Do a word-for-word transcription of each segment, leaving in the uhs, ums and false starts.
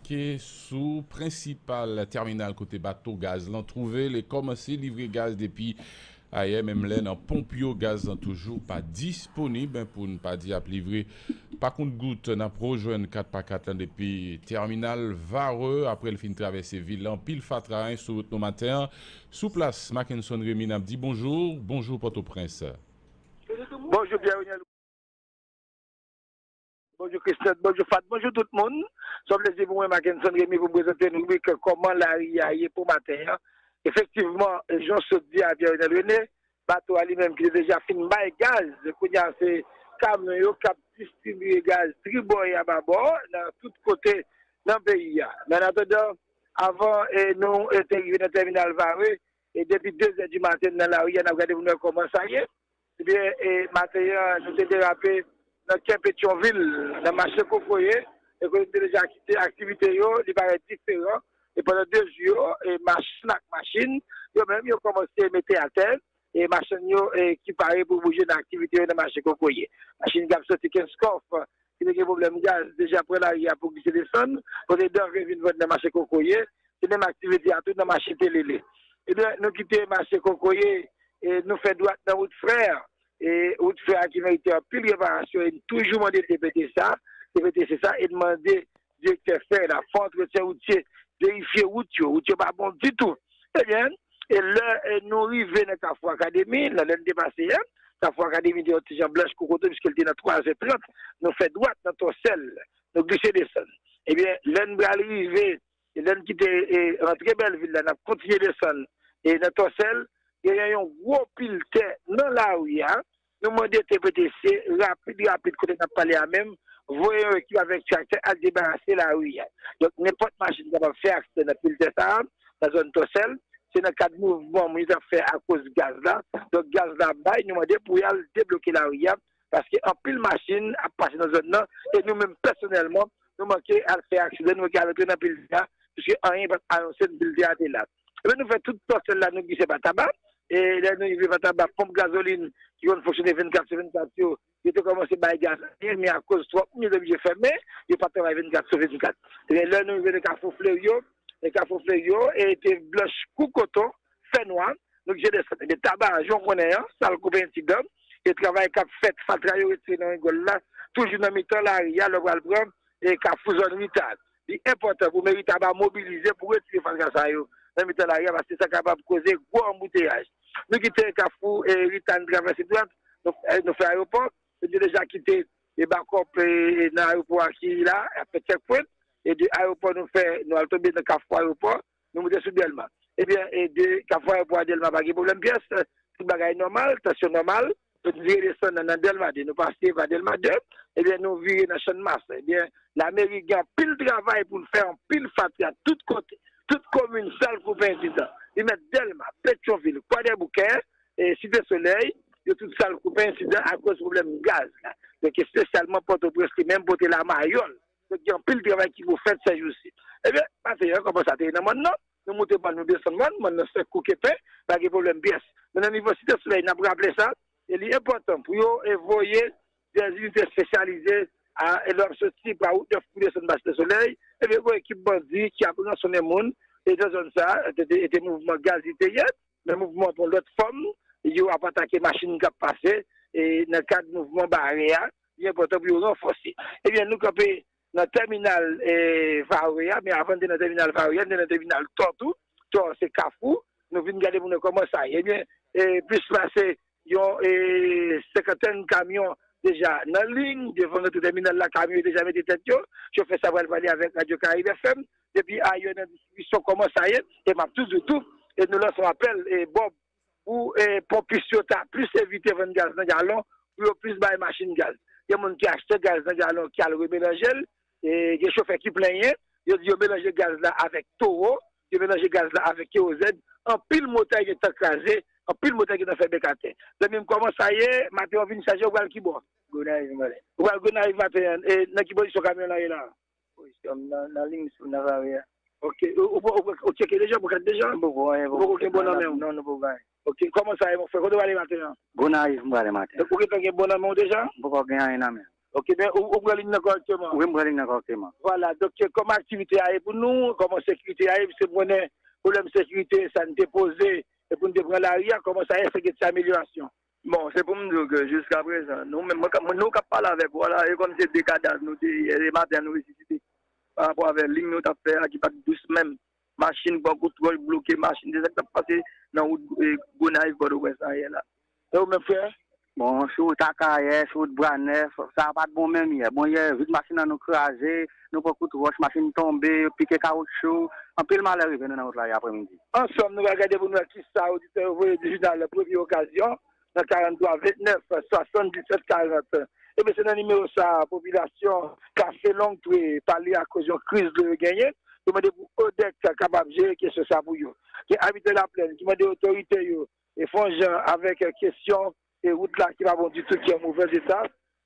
Ke sou prensipal tèminal kote bato gaz lan twouve l e kòmanse livre gaz depi ayè, menm lè nan ponp yo, gaz lan toujou pa disponib, pou n pa di ap livre pa kont gout. N ap rejwenn kat pa kat lan depi tèminal Varreux, apre l fin travèse vil la, anpil fatra, en, sou wout nou maten an. Sou plas, Mackenson Remy, n ap di bonjou. Bonjou, Pòtoprens. Bonjou, Pierre Renel. Bonjou, Christelle. Bonjou, Fat. Bonjou, tout moun. Se yon plezi pou mwen, Mackenson Remy, pou m prezante nou ribrik Kòman lari a ye pou maten an. Efektivman, jan w sot di a, Pierre Renel René, bato a li menm ki te deja fin bay gaz, kounye a se kamyon yo k ap distribiye gaz tribò e ababò nan tout kote nan peyi a. Men an atandan, avan, e, nou, e, te rive nan tèminal Varreux, e depi de zè di maten nan lari a, n ap gade pou n wè kòman sa ye. Ebyen, e, maten an, nou te derape nan kè Petyonvil, nan mache Kokoye, e kote nou te deja kite aktivite yo, li parèt diferan. E pandan de jou yo, e machann ak machin, yo menm, yo kòmanse mete atè, e machann yo, e ki pare pou bouje nan aktivite yo nan mache Kokoye. Machin k ap soti Kenskòf, ki te gen pwoblèm gaz, deja pran lari a pou glise desann, kote Danve vin vann nan mache Kokoye, se menm aktivite a tou nan mache Telele. Ebyen, nou kite mache Kokoye, e nou fè dwat nan wout Frè, e wout Frè a ki merite anpil reparasyon, e n toujou mande T P T sa, T P T C sa, e n mande direktè Frè la, fè antretyen woutye, verifye wout yo, wout yo pa bon ditou. Ebyen, e lè, e nou rive nan Kafou Akademi, nan lè n te pase yè, Kafou Akademi te yon ti jan blanch kokoto, piske l te nan twa zè trant, nou fè dwat nan Tòsèl, nou glise desann. Ebyen, lè n pral rive, e lè n kite, e rantre Bèlvil la, n ap kontinye desann, e nan Tòsèl, genyen yon gwo pil tè nan lari a. Nou mande T P T C rapid, rapid, kote n ap pale a menm, voye yon ekip avèk traktè al debarase lari a. Donk, nenpòt machin kapab fè aksidan nan pil tè sa a, nan zòn Tòsèl. Se nan kad mouvman moun yo t ap fè akoz gaz la. Donk, gaz la ap bay, nou mande pou y al debloke lari a, paske anpil machin ap pase nan zòn nan, e nou menm pèsonèlman, nou manke al fè aksidan, nou manke al antre nan pil tè a, piske anyen pa t anonse n pil tè a te la. Ebyen, nou fè tout Tòsèl la, nou glise pa Taba, e lè nou rive pa Taba, ponp gazolin ki konn fonksyone vennkat sou vennkat yo, yo te kòmanse bay gaz anyen, men akoz twòp moun, yo te oblije fèmen, yo pa t travay vennkat sou vennkat. Ebyen, lè nou rive nan Kafou Fleryo, e Kafou Fleryo, e te blanch kou koton, fè nwa, nou glise desann. Ebyen, Taba, jan w konnen an, sal koupe ensidan, e travay k ap fèt, fatra yo retire nan rigòl la, toujou nan mitan lari a, lè w pral pran, e Kafou zòn Rital. Li enpòtan pou meri Taba mobilize pou retire fatra sa yo nan mitan lari a, paske sa kapab koze gwo anbouteyaj. Nou kite Kafou, e, Rital, nou travèse dwat, nou, e, nou fè ayewopò, nou te deja kite, e, bakòp, e, nan ayewopò a ki la, ap fè checkpoint, e de ayewopò nou fè, nou al tonbe nan Kafou ayewopò, nou moute sou Dèlma. Ebyen, e de Kafou ayewopò a Dèlma pa gen pwoblèm pyès, tout bagay nòmal, tansyon nòmal, nou vire desann nan, nan Dèlma de, nou pase pa Dèlma de, ebyen, nou vire nan Channmas. Ebyen, lameri gen anpil travay pou l fè, anpil fatra tout kote, tout komin, Salkoupen ensidan. Li mèt Dèlma, Petyonvil, Kwadèboukè, e Site Solèy, yo tout Salkoupen ensidan akoz pwoblèm gaz la. Donk, espesyalman Pòtoprens li menm pote lamayòl. Donk, gen anpil travay ki pou fèt sèjousi. Ebyen, maten an, kòman sa te ye nan mòn nan? Nou moute mòn, nou desann mòn, mòn nan sèk kou kepen, pa gen pwoblèm pyès. Men nan nivo Site Solèy, n ap raple sa, e li enpòtan pou yo, e, voye de zinite espesyalize a, e lè w ap soti pa wout nèf pou desann pa Site Solèy, ebyen, gen ekip bandi ki ap ransonnen moun, e nan zòn sa, te, te, te mouvman gaz li te ye, men mouvman an pran lòt fòm, yo ap atake machin k ap pase, e nan kad mouvman bare a, li enpòtan pou yo ranfòse. Ebyen, nou kanpe nan tèminal, e, Vare a, men avan n te nan tèminal Vare a, n te nan tèminal Tò tou. Tò se Kafou. Nou vin gade pou nou kòman sa ye. Ebyen, e, plis pase yon, e, senkantèn kamyon deja nan liy. Devan rantre tèminal la, kamyon yo deja mete tèt yo. Chofè sa pral pale avèk Radyo Karayib F M. Depi ayè nan distribisyon, kòman sa ye. E m ap toujou tou. E nou lanse yon apèl, e, Bòb, pou, e, ponpis yo ta plis evite vann gaz nan galon, pou yo plis bay machin gaz. Gen moun ki achte gaz nan galon, ki al remelanje l, e gen chofè ki plenyen, yo di yo melanje gaz la avèk towo, yo melanje gaz la avèk kerozèn, anpil motè gentan kraze, anpil motè gentan fè bèk atè. Zanmi m, kòman sa ye? Maten an vin chaje, ou pral ki bò? Gonayiv, m prale. Ou pral Gonayiv maten an, e nan ki pozisyon kamyon la ye la? Pozisyon m nan, nan liy sou, nan Vare a. Ok. Ou, ou, ou, ou tcheke deja, ou gade deja? M poko anyen, poko gen bon nan men w? Non, nou poko anyen. Ok. Kòman sa ye, mon frè? Kote w ale maten an? Gonayiv, m prale maten. Ou gentan gen bon nan men w deja? M poko gen anyen nan men. Ok, men ou, ou pran liy nan kòrèkteman. Wi, m pran liy nan kòrèkteman. Vwala, donk, kòman aktivite a ye pou nou, kòman sekirite a ye, piske m konnen pwoblèm sekirite, sa n te poze, e pou n te pran lari a, kòman sa ye, èske gen ti amelyorasyon? Bon, se pou m di w ke jiskaprezan, nou menm, mwen, nou k ap pale avèk ou a la, e kòm se de kadav nou te ye, e maten an nou resisite. Pa rapò avè liy nou t ap fè a, ki pa t dous menm. Machin pran kout wòch, bloke machin, se sa k t ap pase nan wout, e, Gonayiv, Pòtoprens la yè la. E ou menm, frè? Bon, sou wout Akayè, sou wout Bwànèf, sa pa t bon menm yè. Bon, yè, vit machin nan nou kraze, nou pran kout wòch, machin tonbe, yo pike kawoutchou. Anpil malè rive nou nan wout la yè aprèmidi. Ansanm, nou va gade pou n wè kisa oditè yo voye di jounal Premye Okazyon nan karant twa vennèf swasanndisèt karant. Ebyen, se nan nimewo sa a, popilasyon Kafe Long Pre pale akoz yon kriz dlo yo genyen. Yo mande pou ODEC kapab jere kesyon sa pou yo. Gen abitan Laplèn ki mande otorite yo e fè yon jan avèk kesyon e wout la ki pa bon ditou, ki an movèz eta.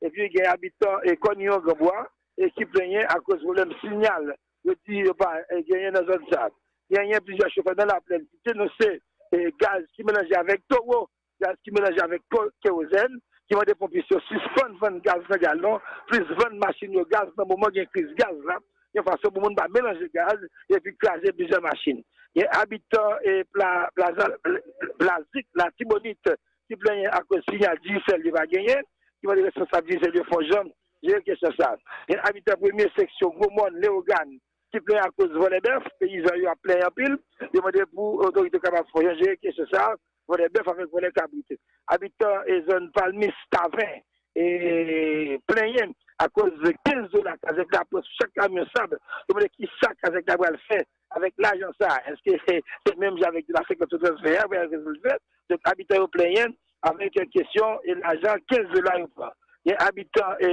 Epi gen abitan e Kòn Yon Granbwa e ki plenyen akoz pwoblèm siyal yo di yo pa e, genyen nan zòn sa. Genyen plizyè chofè nan Laplèn ki denonse e, gaz ki melanje avèk towo, gaz ki melanje avèk ko- kewozèn, ki mande ponpis yo sispann vann gaz nan galon, plis vann machin yo gaz nan moman gen kriz gaz la, yon fason pou moun pa melanje gaz epi kraze plizyè machin. Gen abitan e pla, plaza, plazik Latibonit ki plenyen akoz siyal Digicel yo pa genyen, ki mande responsab Digicel yo fè yon jan jere kesyon sa. Gen abitan premye seksyon Gwo Mòn, Lewogàn, ki plenyen akoz vòlè bèf, peyizan yo ap plenyen anpil, yo mande pou otorite yo kapab fè yon jan jere kesyon sa, vòlè bèf avèk vòlè kabrit. Abitan e zòn Palmis, Taven, e plenyen akoz kenz dola kazèk la pran sou chak kamyon sab. Yo mande kisa kazèk la pral fè avèk lajan sa. Èske se, se menm jan avèk de la senkant sou transfè a, pral fè? Donk, abitan yo plenyen avèk kesyon e lajan kenz dola yo pran. Gen abitan e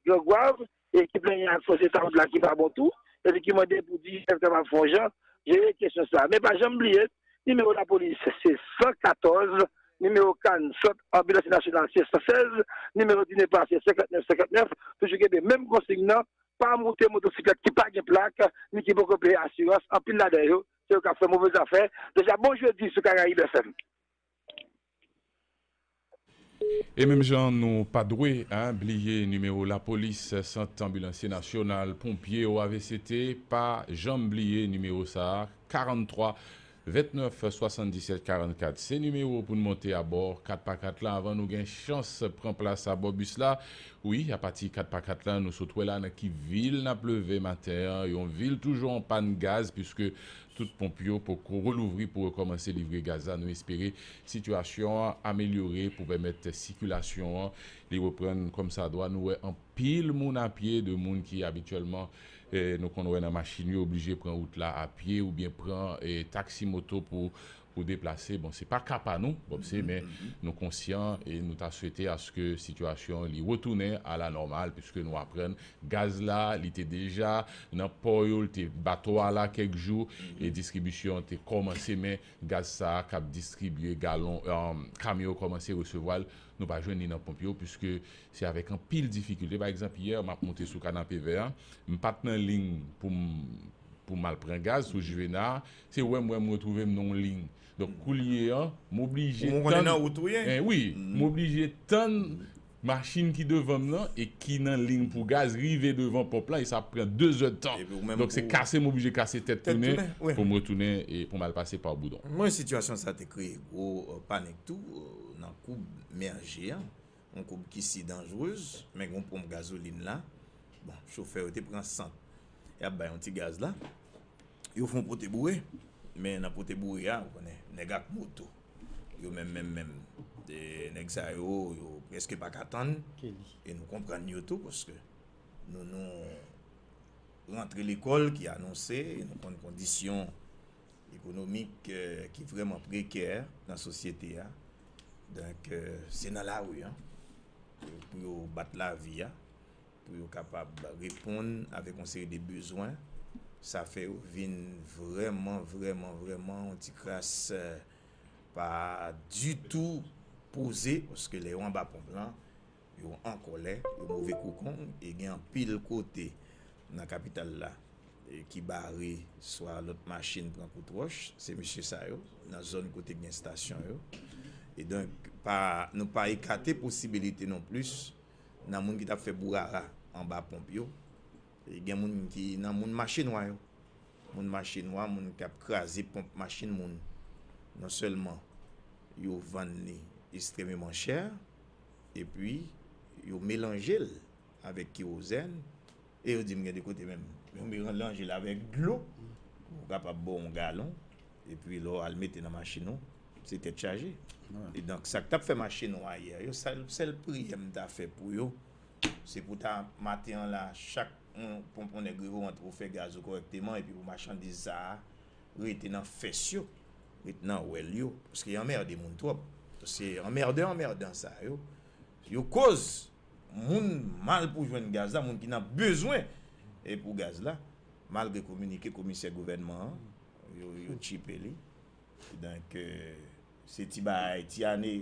Gran Gwav e ki plenyen ak fòs eta wout la ki pa bon tou, epi ki mande pou Digicel kapab fè yon jan jere kesyon sa. Men pa janm bliye, nimewo lapolis se san katòz, nimewo kann sant anbilans nasyonal se san sèz, nimewo DINEPA se senkant nèf senkant nèf, toujou kenbe menm konsign nan, pa moute motosiklèt ki pa gen plak, ni ki poko peye asirans, anpil ladan yo, se yo k ap fè move zafè. Deja, bon jedi sou Karayib F M. E menm jan nou pa dwe, en, bliye nimewo lapolis, sant anbilansye nasyonal, ponpye, O A V C T, pa janm bliye nimewo sa a, karant twa vennèf swasanndisèt karannkat. Se nimewo pou n monte abò kat pa kat la avan nou gen chans pran plas abò bis la. Wi, apati kat pa kat la, nou sot wè la nan ki vil n ap leve maten an, yon vil toujou an pàn gaz, piske tout ponp yo poko relouvri pou rekòmanse livre gaz la. Nou espere sitiyasyon an amelyore pou pèmèt sikilasyon an li reprann kòmsadwa. Nou wè anpil moun apye, de moun ki abityèlman, eh, nou konn wè nan machin yo, oblije pran wout la apye oubyen pran, eh, taksi moto pou, pou deplase. Bon, se pa ka pa nou, bon, se, men nou konsyan e nou ta swete aske sitiyasyon li retounen a la nòmal, piske nou aprann gaz la, li te deja nan pò yo, li te bato a la kèk jou, e distribisyon an te kòmanse, men gaz sa a k ap distribye galon, eh, kamyon yo kòmanse resevwa l, nou pa jwenn li nan ponp yo, piske se avèk anpil difikilte. Pa egzanp, yè, m ap monte sou Kanapevè a, m pa t nan liy pou m, pou m al pran gaz sou Juvena, se wè m wè m retwouve m nan yon liy. Donk, koulye a, m oblije tann. Ou konnen nan wout ou ye? Eh, wi, m oblije tann machin ki devan m nan e ki nan liy pou gaz rive devan ponp lan, e sa ap pran de zè d tan. Donk, se kase m oblije kase tèt tounen pou m retounen e pou m al pase pa Boudon. Mwen, sitiyasyon sa te kreye gwo, eh, panik tou, eh, nan koub Mèje a, yon koub ki si danjrez, men gen yon ponp gazolin la. Bon, chofè yo te pran sant. Y ap bay yon ti gaz la. Yo fè yon pote boure, men nan pote boure a, ou konnen, nèg ak moto. Yo menm, menm, menm. E nèg sa yo, yo prèske pa ka tann. E nou konprann yo tou, paske nou, nou rantre lekòl ki anonse, e nou konn kondisyon ekonomik, eh, ki vrèman prekè nan sosyete a. Donk, eh, se nan lari a pou yo bat lavi a, pou yo kapab reponn avèk yon seri de bezwen. Sa fè yo vin vrèman, vrèman, vrèman yon ti kras, eh, pa ditou poze, paske lè yo anba ponp lan, yo an kòlè, yo move koukon, e gen anpil kote nan kapital la, e ki bare swa lòt machin pran kout wòch, se mesye sa yo, nan zòn kote gen estasyon yo. E donk, pa, nou pa ekate posibilite non plis nan moun ki t ap fè bourara anba ponp yo. E gen moun ki nan moun mache nwa yo. Moun mache nwa, moun k ap kraze ponp machin moun. Non sèlman yo vann li ekstrèmeman chè, epi yo melanje l avèk kewozèn, e yo di m gen de kote menm, yo melanje l avèk dlo, ou kapab bwè yon galon, epi lè w al mete nan machin ou, se tèt chaje. E donk, sa k t ap fè mache nwa yè yo, sèl, sèl priyè m ta fè pou yo, se pou ta maten an la, chak yon ponp yon nèg rive w antre w fè gaz ou kòrèkteman, epi pou machandiz sa a rete nan fès yo, rete nan wèl yo, paske y anmède moun twòp. Se anmèdan, anmèdan sa yo, yo koz moun mal pou jwenn gaz la, moun ki nan bezwen e pou gaz la, malgre kominike komisè gouvènman an, yo, yo tchipe li. Donk, euh, se ti bagay, ti ane,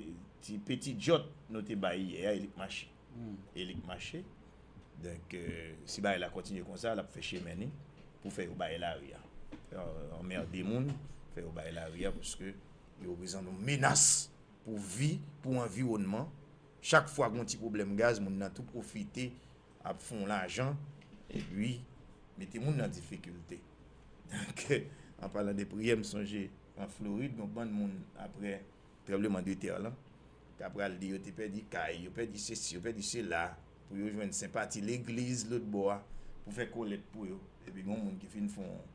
ti peti djòt nou te bay yè a, e li k mache. E li k mache. Donk, euh, si bagay la kontinye konsa, l ap fè chemen li pou fè yo bay lari a. Fè, euh, anmède moun, fè yo bay lari a, paske yo reprezante yon menas pou vi, pou anviwònman. Chak fwa gen yon ti pwoblèm gaz, moun nan tou pwofite ap fè yon lajan, epi mete moun nan difikilte. Donk, an palan de priyè, m sonje an Florid, gon bann moun, apre tranbleman de tè lan, ta pral di yo te pèdi kay, yo pèdi sesi, yo pèdi sela, pou yo jwenn senpati legliz lòt bò a, pou fè kolèt pou yo. Epi gon moun ki fin fè yon,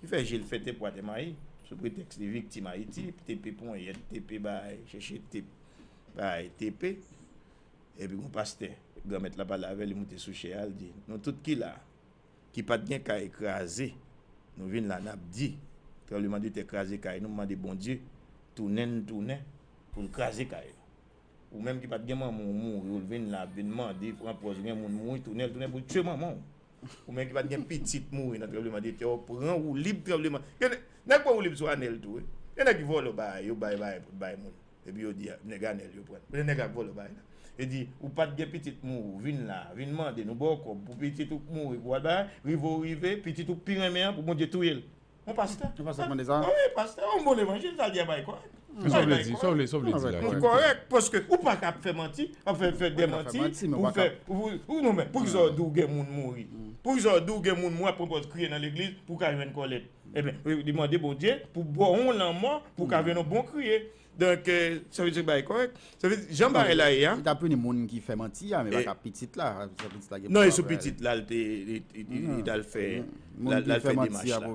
ki fè je l fè tèpwatè mayi, sou pretèks li viktim Ayiti, tepe ponyèt, tepe bagay, chèche tepe, bagay, tepe. Epi gon pastè, Granmèt la pale avè l, li moute sou chè a, l di, nou tout ki la, ki pa t gen kay kraze, nou vin la n ap di, tranbleman de tè kraze kay nou, mande Bondye tounen n tounen pou l kraze kay nou. Ou menm ki pa t gen manman w mouri, ou vin la ap vin mande, pran pòz, gen moun mouri, tounen l tounen pou l tchwe manman w. Ou menm ki pa t gen pitit mouri nan tranbleman de tè, ou pran woulib tranbleman. Gen nè-, nèg pran woulib sou Anèl tou, wi. Gen nèg ki vòlò bagay, yo bay bagay pou bay moun. Epi yo di, nèg Anèl yo pran. Men nèg la k vòlò bagay la. E di, ou pa t gen pitit mouri, ou vin la, vin mande, nou ba w kòb pou pitit ou k mouri, pou w al bagay, rive ou rive, pitit ou k pi renmen an, pou Bondye touye l. Yon pastè. Yon pastè k mande sa? Ah wi, pastè, yon bon levanjil, sa l di a bay kòrèk. Men sa w vle di, sa w vle, sa w vle di la? Li kòrèk, paske ou pa ka ap fè manti, ap fè, fè dèmanti, pou fè, ou, ou non, men, poukisa w di w gen moun mouri? Poukisa w di w gen moun mouri ap pran pòz kriye nan legliz pou w ka jwenn kòlèt? Ebyen, li mande Bondye pou ba w yon lanmò pou w ka jwenn yon bon kriye. Donk, euh, sa vle di bagay kòrèk. Sa vle di, jan bagay la ye a. Li t ap pini moun ki fè manti a, men pa ka pitit la. Sa pitit la gen pou... Non, e sou pitit la, l te, li, li, li, li t al fè, l al, l al fè demach la.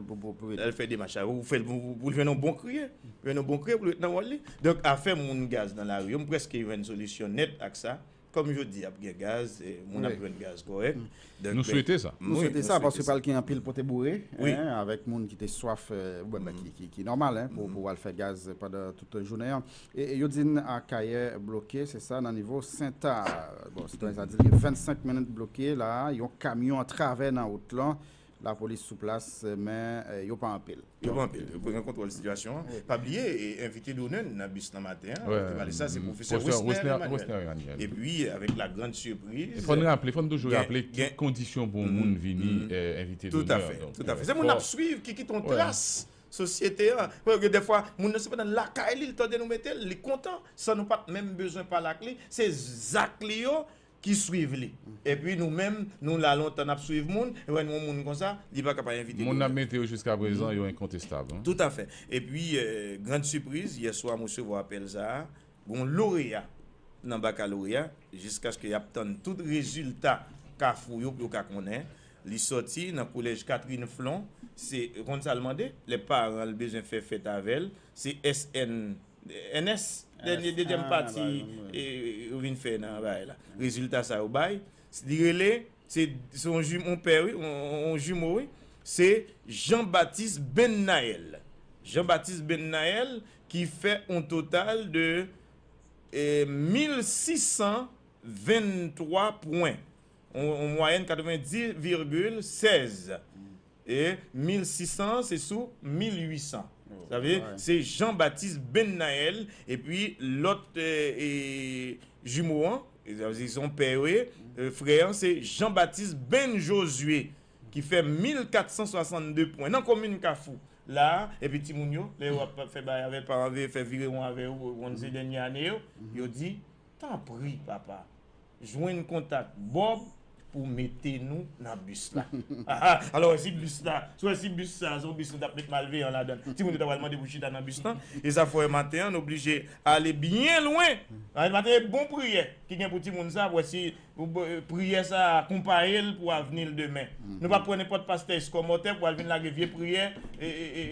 L al fè demach la. Pou fè l, pou, pou, pou l jwenn yon bon kriye. Jwenn yon bon kriye pou l ret nan wòl li. Donk, afè moun gaz nan lari yo, m prèske jwenn solisyon nèt ak sa. Kòm jodi ap gen gaz, eh, moun ap jwenn gaz kòrèk. Donk, nou swete sa. Nou swete sa, paske pral gen anpil pote boure, en, avèk moun ki te swaf, eh, bon, ki, ki, ki nòmal, en, pou, pou al fè gaz pandan tout jounen an. E, e yo di n Akayè bloke, se sa, nan nivo Senta. Bon, sitwayen sa di li gen vennsenk minit bloke la, yon kamyon atravè nan wout lan. Lapolis sou plas, men, eh, yo pa anpil. Yo pa anpil. Yo pran kontwòl sitiyasyon an. Pa bliye, e, envite d'honneur n nan bis nan maten an, te pale sa, se pwofesè Wesner Emmanuel. Epi, avèk la grande surprise, fò n raple, fò n toujou raple ki kondisyon pou yon moun vini, eh, envite d'honneur. Tout à fait, tout à fait. Se moun n ap swiv ki kite yon tras sosyete an. Paske dèfwa, moun nan se pandan lakay li, li tande nou mete l, li kontan, san nou pa t menm bezwen pale ak li. Se zak li yo ki swiv li. Epi nou menm, nou la lontan n ap swiv moun, e wè nou yon moun konsa, li pa ka pa envite nou. Moun n ap mete yo jiskaprezan, yo enkontestab, en. Tout à fait. Epi, euh, grande surprise, yè swa m resevwa apèl sa a, gon loreya nan bakaloreya, jiskaske y ap tann tout rezilta Kafou yo pou yo ka konnen. Li sòti nan kolèj Catherine Flon, se, konn sa l mande, lè paran l bezwen fè fèt avè l, se S N N S, dènye, dezyèm pati, e, yo vin fè nan bagay la. Rezilta sa yo bay, li rele, se, se yon jim-, yon pè, wi, yon, yon, yon jimo, wi. Se Jean Baptiste Bennael. Jean Baptiste Bennael ki fè yon total de, e, mil sis san venntwa pwen. Yon, yon mwayèn katrevendis vigil sèz. E mil sis san, se sou mil uit san. Sa vle di, se Jean Baptiste Bennael, epi lòt, e, e, jimo an, e, sa vle di, se yon pè, wi, e, frè an, se Jean Baptiste Ben Josué, ki fè mil kat san swasannde pwen. Nan komin Kafou, la, epi timoun yo, lè yo ap fè bagay avè paran, vle fè virewon avè yo, konn se dènye ane yo, yo di, tanpri, papa, Jwenn kontak Bob pou mete nou nan bis la. Ah, ah, alò, si bis la, si w wè si bis sa, se yon bis nou t ap met malveyan ladan l, timoun yo ta pral mande pou chita nan bis lan. E sa fè maten an, nou oblije ale byen lwen. Maten, e bon priyè ki gen pou timoun sa, pou wè si Ou bo- priyè sa akonpaye l pou avni l demen. Nou p ap pran nenpòt pastè eskòmòtè pou al vin lage vye priyè e, e, e,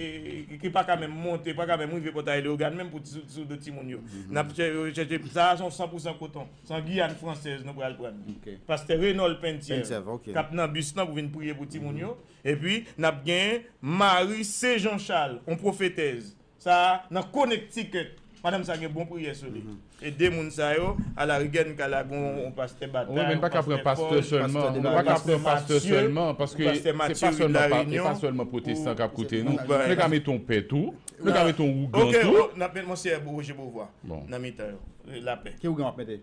e, ki pa ka menm monte, pa ka menm rive Pòtaye Leyogàn menm pou ti- sou do timoun yo. N ap chè- chèche, sa a se yon san pou san koton. Se yon Giyàn fransèz nou pral pran. Pastè Renòl Pentyèv k ap nan bis lan pou vin priye pou timoun yo. Epi, n ap gen Mari Se Jan Chal, yon pwofetèz. Sa a nan Connecticut. Madanm sa gen bon priyè sou li. E de moun sa yo, alarigè n ka lage yon pastè Batay, yon pastè Fòj, yon pastè Matye, yon pastè Matye Wi Larenyon. E pa sèlman pwotestan k ap koute nou. Nou ka mete yon pè tou. Nou ka mete yon ougan tou. Ok, n ap met Monseyè Roger Beauvoir nan mitan yo. Lapè. Ki ougan w ap mete?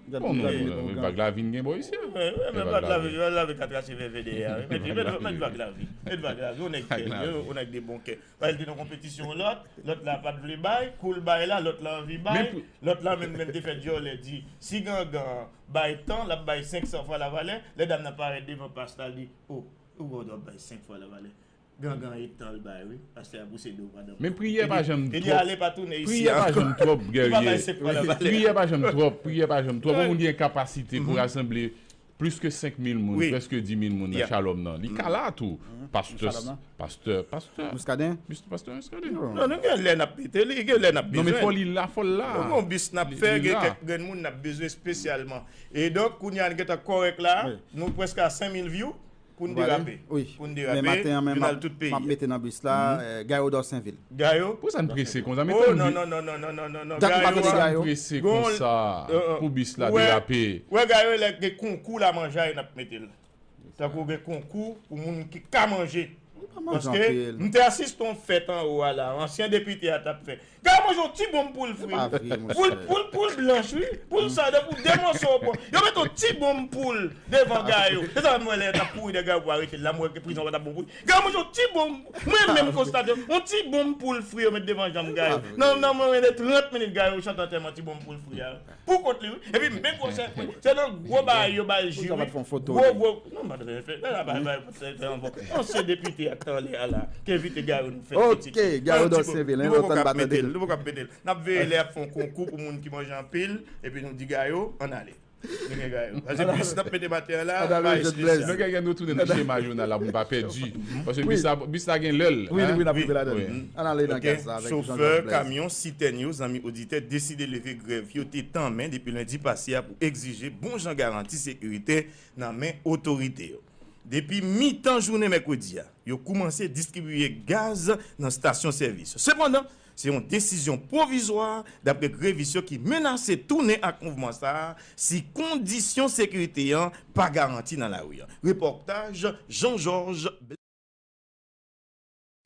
Bon, non, non, non, vag la vin gen bò isi a. Vag la vin. Vag la vin ka trase vèvè dèyè a. Met vag la vin. Met vag la vin. Yon nèg kè, yon nèg de bon kè. Bay li te nan konpetisyon lòt, lòt la pa t vle bay, kou l bay la, lòt la anvi bay, lòt la menm menm te fè dyòlè di, si gangan bay tan, l ap bay senk san fwa lavalè, lè dam nan parèt devan pastè a, l di, o, ou wè w dwe bay senk fwa lavalè. Gangan e tan l bay wi, pastè a pouse do madanm. Men priyè pa janm twòp. Li ale pa tounen isi ankò. Priyè pa janm twòp, Guerrier. Li pa bay senk fwa lavalè. Priyè pa janm twòp, priyè pa janm twòp. Yon moun gen kapasite pou rasanble plis ke senk mil moun, prèske dis mil moun nan Shalom nan. Li ka la tou. Pastè, pastè, pastè. Muscadin? Pastè Muscadin. Non, nou gen lè n ap mete li, gen lè n ap bezwen. Non, men fò li la, fò l la. Nou gen yon bis n ap fè, gen kèk grenn moun n ap bezwen espesyalman. E donk, kounye a n gentan kòrèk la, nou prèske a senk mil view. Pou n derape. Pou n derape, jounal tout peyi a. Men maten an menm, m ap mete nan bis la, eh, Gayo Dorsainville. Gayo? Poukisa n prese konsa? Men tann. Oh, non, non, non, non, non, non, non, non, Gayo. Poukisa n prese konsa pou bis la derape? Wè Gayo lè gen konkou la manje a, n ap mete l. Tankou gen konkou pou moun ki ka manje. Paske m te asiste yon fèt anwo a la, ansyen depite a t ap fè. Gayo manje yon ti bonm poul fri. Poul, poul, poul blanch, wi. Poul sa, depi w de mòso w pran. Yo mete yon ti bonm poul devan Gayo. Se sa m wè lè yo t ap kouri dèyè Gayo pou arete l la, m wè ke prizon pa t ap bon pou li. Gayo manje yon ti bonm, mwen menm konstate, yon ti bonm poul fri yo met devan janm Gayo. Nan, nan mwen de trant minit Gayo chante antèman ti bonm poul fri a. Pou kont li, wi. Epi menm pwochèn, se nan gwo bagay yo ba l ji, wi. Gwo, gwo. Non, m pa t fè, fè, fè, fè, fè, fè, fè, fè, ansyen depite a k t anlè a la, ki envite Gayo nou fè pitit. Ok, Gayo Dorsainville, hein, lontan n pa tande l. Nou poko ap mete l. N ap veye lè y ap fè yon konkou pou moun ki manje anpil, epi nou di Gayo, ann ale. Nou gen Gayo. Paske bis n ap mete maten an la, pa espesyal. Nou gen, gen nou tounen nan chema jounal la pou n pa pèdi. Paske bis la, bis la gen lè l, hein? Wi, wi, n ap rive ladan l. Ann ale nan gaz la avèk Jean Georges Blaise. Chofè kamyon sitèn yo, zanmi oditè, deside leve grèv yo te tanmen depi lendi pase a pou egzije bon jan garanti sekirite nan men otorite yo. Depi mitan jounen mèkredi a, yo koumanse distribiye gaz nan estasyon sèvis yo. Sepandan, se yon desizyon pwovizwa, dapre grevis yo ki menase tounen ak mouvman sa a si kondisyon sekirite an pa garanti nan lari a. Repòtaj Jean Georges.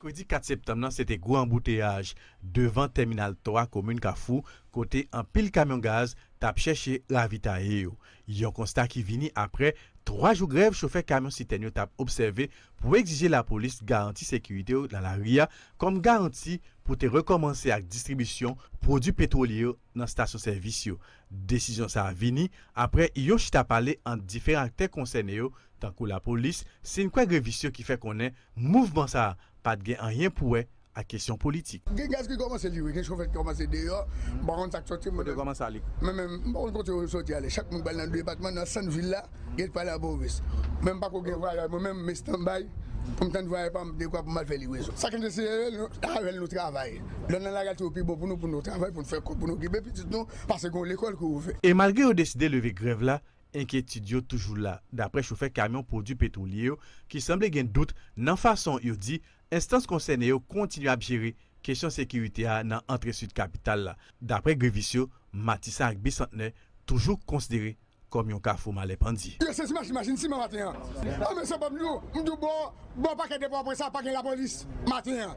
Mèkredi kat septanm nan, se te gwo anbouteyaj devan tèminal twa komin Kafou, kote anpil kamyon gaz t ap chèche ravitaye yo. Yon konsta ki vini apre twa jou grèv chofè kamyon sitèn yo t ap obsève pou egzije lapolis garanti sekirite yo nan lari a kòm garanti pou te rekòmanse ak distribisyon pwodui petwolye yo nan estasyon sèvis yo. Desizyon sa a vini apre yon chita pale ant diferan aktè konsène yo, tankou lapolis, si n kwè grevis yo ki fè konnen mouvman sa a pa t gen anyen pou wè ak kesyon politik. Gen gaz ki kòmanse livre, gen chofè ki kòmanse deyò, m pa konn sa k soti. Kote yo kòmanse ale? Men, men, m pa konn kote yo soti ale. Chak moun pral nan depatman, nan sant vil la, gen pale a Bovis. Men m pa ko gen vwayè, mwen menm, m estanbay, pou m tann vwayè pa m, dekwa pou m al fè livrezon. Sa k enterese yo, nou, avè l nou travay. Lè n nan lari a, se yo pi bon pou nou, pou nou travay, pou n fè kòb, pou n okipe pitit nou, pase gen yon lekòl ki ouvè. E malgre yo deside leve grèv la, enkyetid yo toujou la, dapre chofè kamyon pwodui petwolye yo, ki sanble gen dout nan fason yo di enstans konsène yo kontinye ap jere kesyon sekirite a nan antre sid kapital la. Dapre grevis yo, Matisan ak Bisantnè toujou konsidere kòm yon kafou malè pandye. Yo sezi machin, machin siman maten an. A, men sa pa m di w, m di w bò, bò pakè depo apre sa, pa gen lapolis maten an.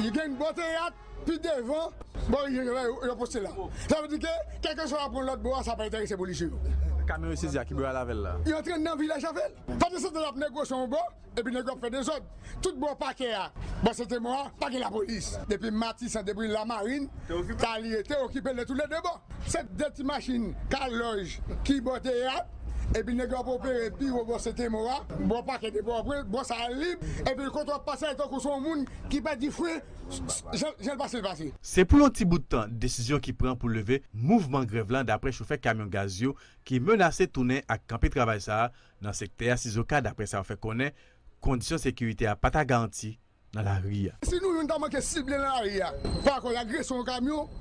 Yo gen bò teyat, pi devan, bò yo, yo, yo poste la. Sa vle di ke, kèlkeswa y ap pran lòt bò a, sa pa enterese polisye yo. Kamyon yo sezi a, ki bò y al avè l la? Yo antre nan vilaj avè l. Pandan se tan l ap negosye yon bò, epi nèg yo ap fè dezòd. Tout bò pakè a, bò Sentemo a, pa gen lapolis. Depi Matisan, depi Lamarin, Talye te okipe de tou le de bò. Se de ti machin kalòj ki bò teyat, epi nèg yo ap opere pi wo bò Sentemo a, bò pakè de bò, bò sa a lib, epi kote w ap pase a tankou se yon moun ki pèdi fren, jan, jan l pase l pase. Se pou yon ti bout tan desizyon ki pran pou leve mouvman grèv lan, daprè chofè kamyon gaz yo ki menase tounen ak kanpe travay sa a nan sektè a Sizoka, daprè sa yo fè konnen, kondisyon sekirite a pa ta garanti nan lari a. Si nou youn ta manke sible nan lari a, pa rapò a agresyon yon kamyon,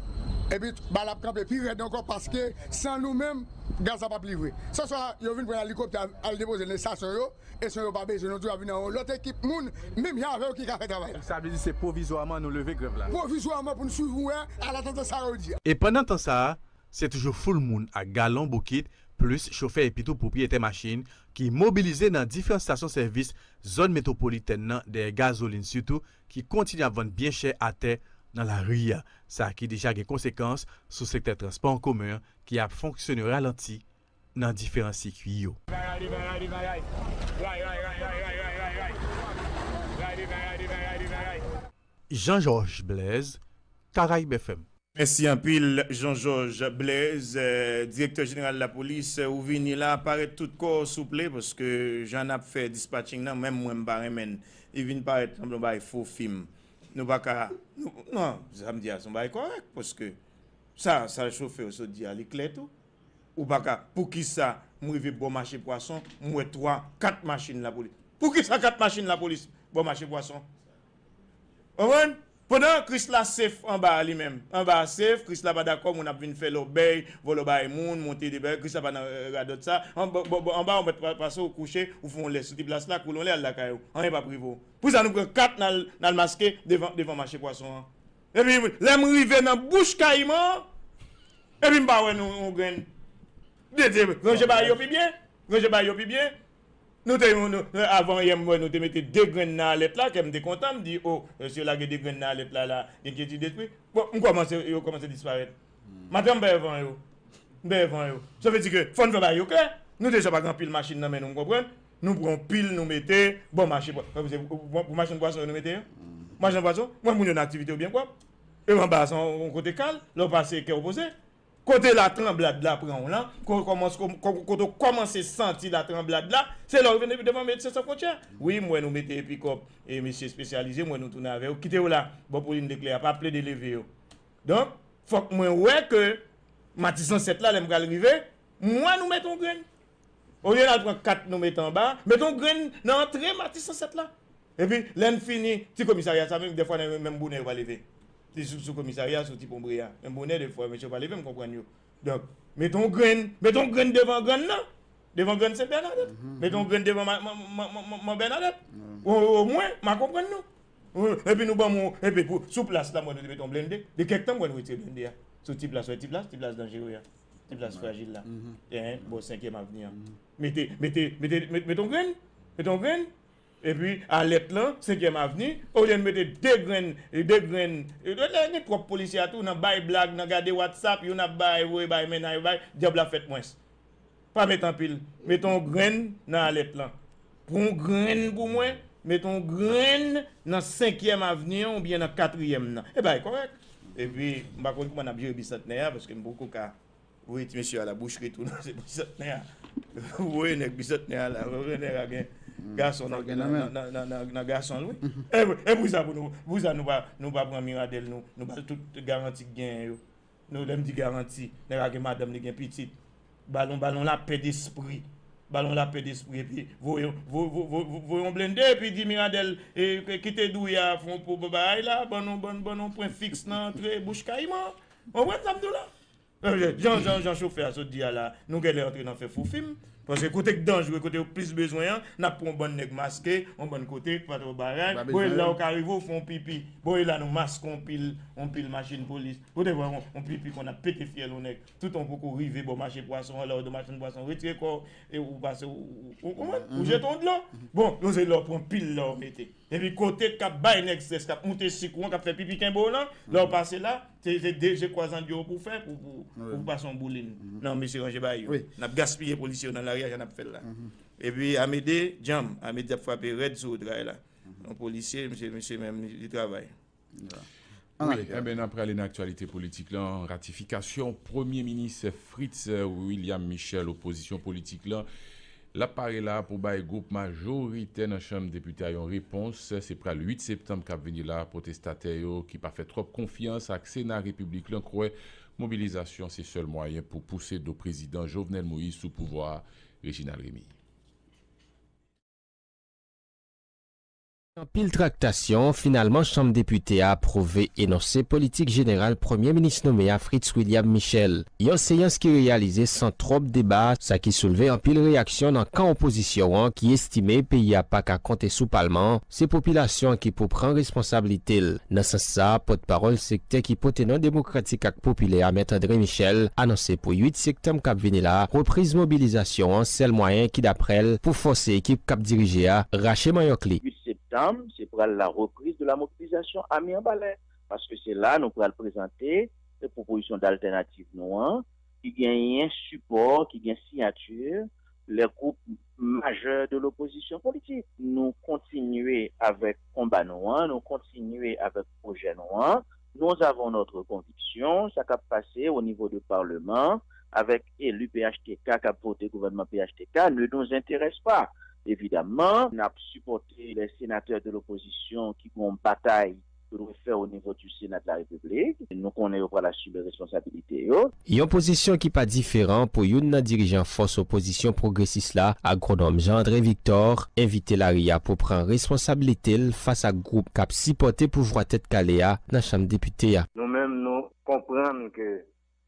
epi bal ap kanpe pi rèd ankò paske san nou menm, gaz la p ap livre. Se swa yo vin pran elikoptè al depoze l nan estasyon yo, estasyon yo pa bezwen nou, tou ap vin nan yon lòt ekip moun, menm jan avè yo ki ka fè travay la. Sa vle di se pwovizwaman nou leve grèv la? Pwovizwaman pou n swiv wè, alatant sa yo di a. E pandan tan sa a, se toujou foul moun ak galon bokit, plis chofè epi tou pwopriyetè machin ki mobilize nan diferan estasyon sèvis zòn metwopolitèn nan dèyè gazolin sitou ki kontinye ap vann byen chè atè nan lari a. Sa ki deja gen konsekans sou sektè transpò an komen an ki ap fonksyone ralanti nan diferan sikwi yo. Jean Georges Blaise, Caraïbes F M. Mèsi anpil, Jean Georges Blaise, eh, direktè jeneral lapolis, eh, ou vini la, parèt tout kò w, souple, paske jan n ap fè dispatching nan, menm mwen, m pa renmen l. Li vin parèt tankou yon bagay fo fim. Nou pa ka, nou, non, sa m di a, se yon bagay kòrèk, paske sa, sa chofè yo sot di a, li klè tou. Ou pa ka, poukisa m rive bò mache pwason, m wè twa, kat machin lapolis. Poukisa kat machin lapolis bò mache pwason? Konprann? Pandan Krisla safe anba a li menm. Anba a safe, Krisla pa dakò, moun ap vin fè lòbèy, vòlò bay moun, monte de bagay, Krisla pa nan, eh, radòt sa. Anba, bò, bò, anba, ou mèt pa-, pase, ou kouche, ou fè yon lè sou ti plas la, koule yon lè, al lakay ou. Anyen p ap rive w. Poukisa nou pran kat n al, n al maske devan, devan mache pwason an? Epi, lè m rive nan bouch kayiman an, epi m pa wè nou, yon grenn. De, de, ranje bagay yo pi byen. Ranje bagay yo pi byen. Nou te, nou, nou, avan yè, m wè nou te mete de grenn nan alèt la, kè m te kontan, m di, o, si yo lage de grenn nan alèt la, la, enkyetid espri. Bon, m kòmanse, yo kòmanse disparèt. Maten, m pè van yo. M pè van yo. Sa vle di ke fò n fè bagay yo klè. Nou deja pa gen anpil machin nan men nou, m konprann. Nou pran yon pil, nou mete, bò mache pwa-, pou, pou, pou machann pwason yo, nou mete yo. Machann pwason, mwen, moun yo nan aktivite yo byen pwòp. E anba a, se yon, yon kote kal, lè w pase kè w poze. Kote latranblad la pran w lan, ko-, kòmans-, ko-, ko-, kote w kòmanse santi latranblad la, se lè w rive devan Medsen San Fwontyè. Wi, m wè nou mete pikòp e mesye espesyalize, m wè nou tounen avè yo. Kite yo la, bò Polin Deklè a, pa plede leve yo. Donk, fòk mwen wè ke Matisan sèt la, lè m pral rive, m wè nou mete yon grenn. Olye n al pran kat nou mete anba, mete yon grenn nan antre Matisan sèt la. Epi, lè n fini, ti komisarya sa menm, dèfwa nan menm bonè yo pa leve. Ti sou, sou komisarya, sou ti ponbre a. Menm bonè, dèfwa, mesye yo pa leve, m konprann yo. Donk, mete yon grenn, mete yon grenn devan grann nan. Devan grann Sent Bènadèt. Mete yon grenn devan ma-, ma-, ma-, ma-, ma-, Man Bènadèt. O, omwen, m a konprann nou. Epi nou ban m, epi pou, sou plas la, mwen, nou te mete yon blende. De kèk tan, mwen, nou retire blende a. Sou ti plas, wè, ti plas, ti plas danjere a. Ti plas frajil la. Enhen, bò Senkyèm Avni an. Mete, mete, mete, mete, mete yon grenn. Mete yon grenn. Epi, alèt lan, Senkyèm Avni, olye n mete de grenn, de grenn, e, lè gen twòp polisye a tou, nan bay blag, nan gade WhatsApp, youn ap bay, voye bay, mennaj bay, dyab la fèt mwens. Pa met anpil. Met yon grenn nan alèt lan. Pran yon grenn pou mwen, met yon grenn nan Senkyèm Avni an oubyen nan Katriyèm nan. E bagay kòrèk. Epi, m pa konn kouman n ap jere Bisantnè a, paske m poko ka voye ti mesye a la bouch retou nan se Bisantnè a. Ou voye nèg Bisantnè a la, ou voye nèg a gen gason nan, nan, nan, nan, nan, nan gason l, wi. E, e pou sa pou nou, pou sa nou pa, nou pa pran Miradèl, nou, nou ba l tout garanti k genyen yo. Nou, lè m di garanti, nèg la gen madanm, li gen pitit. Ba l yon, ba l yon lapè despri. Ba l yon lapè despri, epi voye, vo-, vo-, vo-, vo-, voye yon blende, epi di Miradèl, e, kite Douya fè yon po-, bagay la, ban nou, ban, ban nou pwen fiks nan antre bouch kayiman. Ou konprann sa m di w la? E, jan, jan, jan chofè a sot di a la, nou genlè antre nan fè fou fim. Paske kote k danjere, kote yo plis bezwen an, n ap pran yon bann nèg maske, yon bann kote, k pa twò bagay. Bon, e la ou ka rive, ou fè yon pipi. Bon, e la nou maske yon pil, yon pil machin polis. Ou te wè yon, yon pipi konn ap pete fyèl yon nèg. Toutan w poko rive bò mache pwason an, lè w de machin pwason, retire kò w, e ou pase, ou, ou, ou, ou, ou jete yon dlo. Bon, yo se lè w pran pil la w mete. Epi kote k ap bay nèg estrès, k ap moute sik ou an, k ap fè pipi kenbe w lan, lè w pase la, se, se de je kwazan dyo pou fè, pou, pou, Pou pase yon boulin nan mesye ranje bagay yo. N ap gaspiye polisye yo nan lari a jan n ap fè l la. Epi Amede, djanm, Amede ap frape rèd sou wotray la. Yon polisye, misye, misye menm, li travay. Wi, enben, n ap prale nan aktyalite politik lan. Ratifikasyon Premye Minis Fritz William Michel, opozisyon politik lan, l ap pare la pou bay gwoup majoritè nan Chanm Depite a yon repons. Se pral uit septanm k ap vini la. Pwotestatè yo ki pa fè twòp konfyans ak Sena Repiblik lan kwè mobilizasyon se sèl mwayen pou pouse do prezidan Jovenel Moïse sou pouvwa a. Reginald Remy. Anpil traktasyon, finalman Chanm Depite a apwouve enonse politik jeneral Premye Minis nome a Fritz William Michel. Yon seyans ki reyalize san twòp deba, sa ki soulve anpil reyaksyon nan kan opozisyon an ki estime peyi a pa ka konte sou palman an, se popilasyon an ki pou pran responsablite l. Nan sans sa a, pòtpawòl sektè ki pote non Demokratik ak Popilè a, Mèt André Michel, anonse pou uit septanm k ap vini la a, repriz mobilizasyon an, sèl mwayen ki daprè l pou fòse ekip k ap dirije a rache manyòk li. Uit septanm, se pral la reprise de la mobilisation à Mirebalais, paske se la nou pral prezante pwopozisyon daltènativ nou an, ki genyen sipò, ki gen siyati lè gwoup majè de lopozisyon politik. Nou kontinye avèk konba nou an, nou kontinye avèk pwojè nou an. Nous avons notre conviction, sa k ap pase au niveau de parlement, avèk eli P H T K k ap vote gouvènman P H T K, ne nous intéresse pas. Evidamman, n ap sipòte les sénateurs de l'opposition ki gon batay yo dwe fè o nivo di Sena de la Repiblik. Nou konnen yo pral asime responsabilite yo. Yon pozisyon ki pa diferan pou youn nan dirijan fòs opozisyon pwogresis la, Agwonòm Jean André Victor, envite lari a pou pran responsablite l fas ak gwoup k ap sipòte pouvwa Tèt Kale a nan Chanm Depite a. Nou menm, nou konprann ke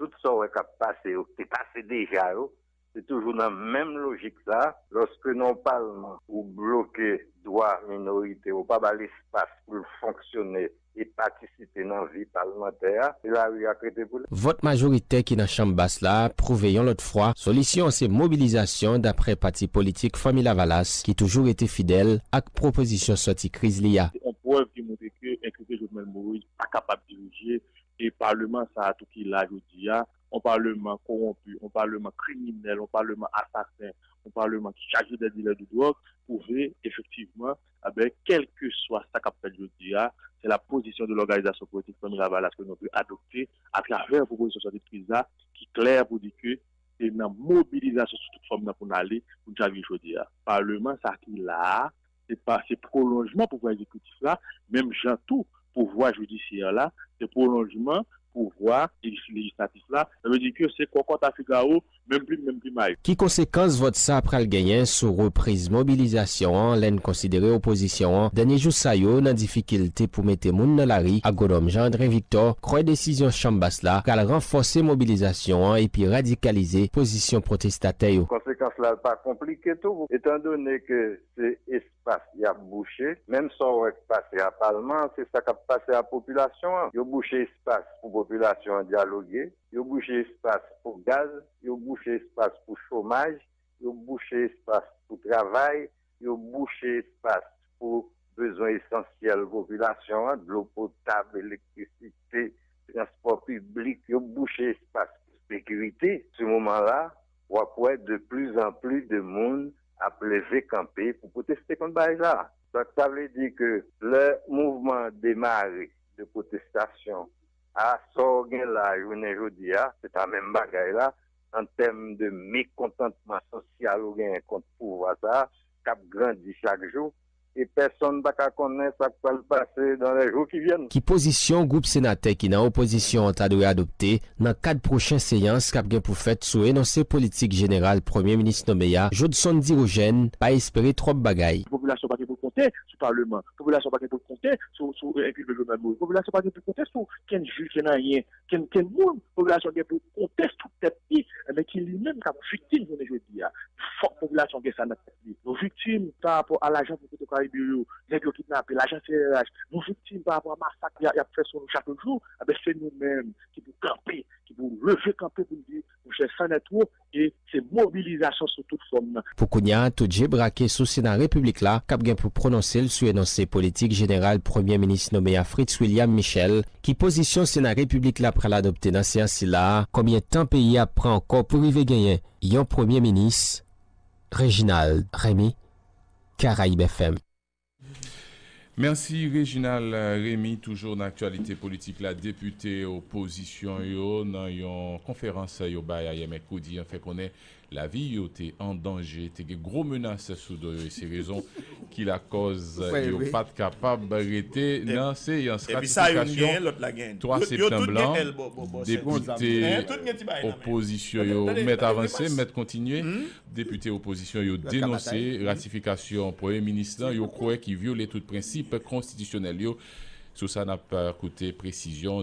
tout sa w wè k ap pase yo, k te pase deja yo, se toujou nan menm lojik sa a. Lòske nan yon palman ou bloke dwa minorite, ou pa ba l espas pou l fonksyone e patisipe nan vi palmantè a, se lari a k rete pou li. Vòt majoritè ki nan Chanm Bas la pwouve yon lòt fwa solisyon an se mobilizasyon, daprè pati politik Fanmi Lavalas ki toujou rete fidèl ak pwopozisyon sòti kriz li a. Se yon prèv ki montre ke enkrike Jovenel Moïse pa kapab dirije e paleman sa a tou ki la jodi a, yon paleman kowonpi, yon paleman kriminèl, yon paleman asasen, yon paleman ki chaje de dilè de dwòg, pwouve efektivman, enben, kèlkeswa sa k ap fèt jodi a, se la position de l'organisation politique Fanmi Lavalas ke nou dwe adopte atravè pwopozisyon sòti de kriz la, ki klè pou di ke se nan mobilizasyon sou tout fòm nan pou n ale pou n chavire chaudière a. Paleman sa ki la a, se pa, se pwolonjman pouvwa egzekitif la, menm jan tou pouvwa jidisyè la, se pwolonjman pouvwa lejislatif la. Sa vle di ke se kòkòt a Figawo, menm plim, menm plimay. Ki konsekans vòt sa a pral genyen sou repriz mobilizasyon an lè n konsidere opozisyon an, dènye jou sa yo, nan difikilte pou mete moun nan lari? Agwonòm Jean André Victor kwè desizyon Chanm Bas la pral ranfòse mobilizasyon an epi radikalize pozisyon pwotestatè yo. Konsekans la pa konplike tou, etandone ke se espas y ap bouche. Menm sa w wè k pase a palman an, se sa k ap pase a popilasyon an. Yo bouche espas pou popilasyon an dyaloge, yo bouche espas pou gaz, yo bouche espas pou chomaj, yo bouche espas pou travay, yo bouche espas pou bezwen esansyèl popilasyon an, dlo potab, elektrisite, transpò piblik, yo bouche espas pou sekirite. Se moman la, w ap wè de plus en plus de moun ap leve kanpe pou pwoteste kont bagay sa a. Donk, sa vle di ke lè mouvman an demare de pwotestasyon a, sa w gen la a jounen jodi a, se pa menm bagay la, an tèm de mekontantman sosyal ou genyen kont pouvwa sa a, k ap grandi chak jou, e pèsonn pa ka konnen sa k pral pase dans les jours qui viennent. Ki pozisyon gwoup senatè ki nan opozisyon an ta dwe adopte nan kad pwochen seyans k ap gen pou fèt sou enonse politik jeneral Premye Minis nome a, Jodson Dirojèn, pa espere twòp bagay. Popilasyon pa gen pou l konte sou paleman, popilasyon pa gen pou l konte sou, sou, eh, enpilve Jovenel Moïse, popilasyon pa gen pou l konte sou kenn jij, kenn anyen, kenn, kenn moun, popilasyon gen pou l konte sou tèt li, enben ki li menm k ap viktim jounen jodi a. Fòk popilasyon gen sa nan tèt li. Nou viktim pa rapò a lajan pou Petro Caribe yo, nèg yo kidnape, lajan C R H. Nou viktim pa rapò a masak y ap, y ap fè sou nou chak jou. Enben, se nou menm ki pou kanpe, ki pou leve kanpe pou n di, Mouche san nèt wo, e se mobilizasyon sou tout fòm nan. Pou kounye a, tout je brake sou Sena Repiblik la k ap gen pou pwononse l sou enonse politik jeneral Premye Minis nome a Fritz William Michel. Ki pozisyon Sena Repiblik la pral adopte nan seyans sila a? Konbyen tan peyi a ap pran ankò pou rive genyen yon Premye Minis? Reginald Remy, Caraïbes F M. Mèsi Reginald Remy. Toujou nan aktyalite politik la, depite opozisyon yo nan yon konferans yo bay ayè mèkredi an fè konnen lavi yo te an danje, te gen gwo menas sou do yo, e se rezon ki lakòz yo pa t kapab rete nan seyans ratifikasyon twa septanm lan. Depite opozisyon yo mèt avanse, mèt kontinye. Depite opozisyon yo denonse ratifikasyon premye minis lan, yo kwè ki vyole tout prensip konstitisyonèl yo. Sou sa n ap koute presizyon